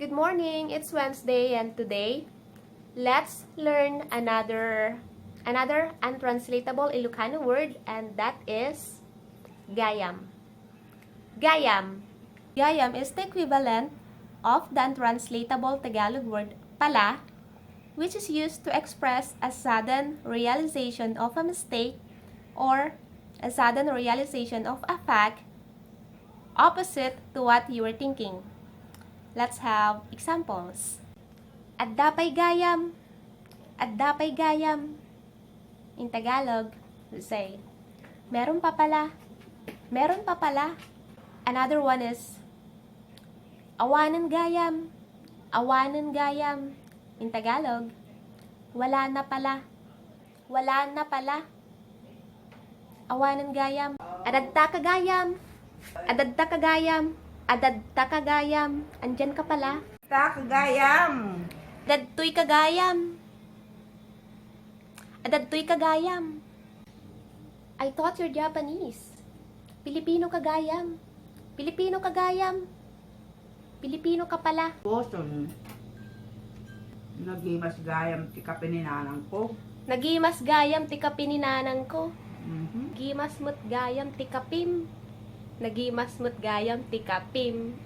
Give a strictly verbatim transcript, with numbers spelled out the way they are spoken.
Good morning, it's Wednesday and today, let's learn another another untranslatable Ilocano word, and that is gayam. Gayam. Gayam is the equivalent of the untranslatable Tagalog word pala, which is used to express a sudden realization of a mistake or a sudden realization of a fact opposite to what you were thinking. Let's have examples. Adda pay gayam. Adda pay gayam. In Tagalog, we say, meron pa pala. Meron pa pala. Another one is, awanen gayam. Awanen gayam. In Tagalog, wala na pala. Wala na pala. Awanen gayam. Adadta ka gayam. Adadta ka gayam. Adadta ka gayam. Andiyan ka pala. Ta ka gayam. Adadtoy ka gayam. Adadtoy ka gayam. I thought you're Japanese. Pilipino ka gayam. Pilipino ka gayam. Pilipino ka pala. Boson. Nagimas gayam ti kapininanang ko. Nagimas gayam ti kapininanang ko. Mhm. Gimas met gayam ti kapim. Nagimas met gayam ti kapim.